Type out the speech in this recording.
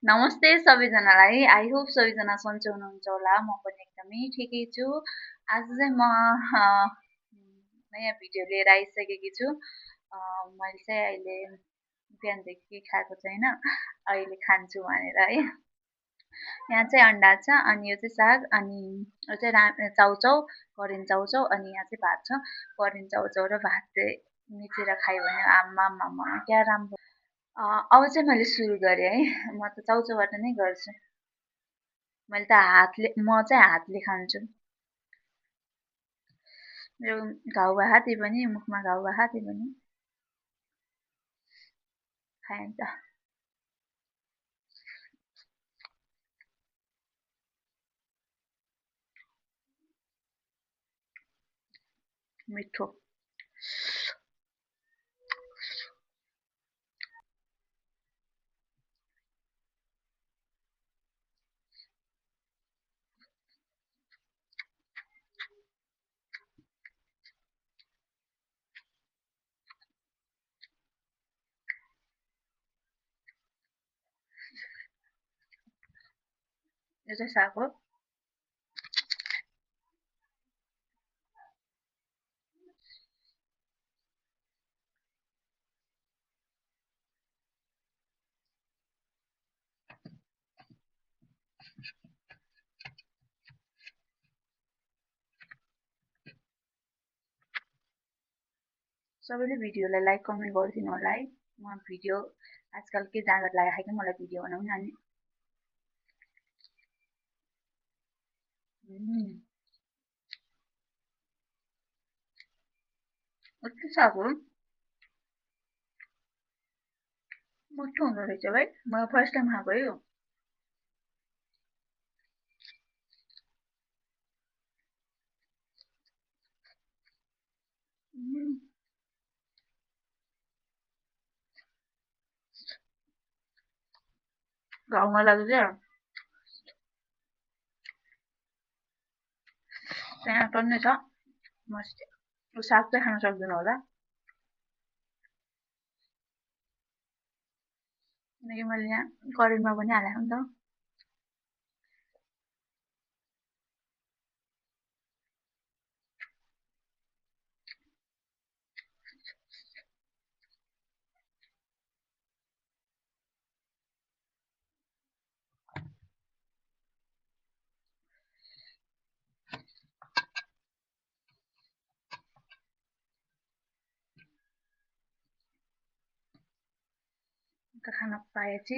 नमस्ते सबैजनालाई। I hope सबैजना सन्चै हुनुहुन्छ होला। म पनि एकदमै ठिकै छु। आज चाहिँ म नयाँ भिडियो लिएर आइसकेकी छु। मैले चाहिँ अहिले बिहानदेखि खाएको छैन, अहिले खान्छु भनेर है। यहाँ चाहिँ अन्डा छ, अनि यो चाहिँ साग, अनि यो चाहिँ चाउचाउ, करेन्ट चाउचाउ, अनि यहाँ चाहिँ भात छ। करेन्ट चाउचाउ र भात चाहिँ मिचेर खायो भने आम्मामामा क्या राम्रो। अब चाहिँ मैले सुरु गरेँ है। म त चाउचाउबाट नै गर्छु। म चाहिँ हातले खान्छु। मेरो घाउ भए त्यही पनि, मुखमा घाउ भए त्यही पनि खाइन्छ। मिठो। यो चाहिँ साग हो। सबैले भिडियोलाई लाइक कमेन्ट गरिदिनु होला है। म भिडियो आजकल के जाँगर लागेको कि मलाई भिडियो बनाउनु अनि कस्तो साग हो, मिठो हुँदो रहेछ भाइ। म फर्स्ट टाइम खाएको है यो। घाउमा लाग्छ त्यहाँ टन्नै छ। मस्त। यो साग चाहिँ खान सक्दैन होला किनकि मैले यहाँ करेन्टमा पनि हालेको नि त। खान पाएपछि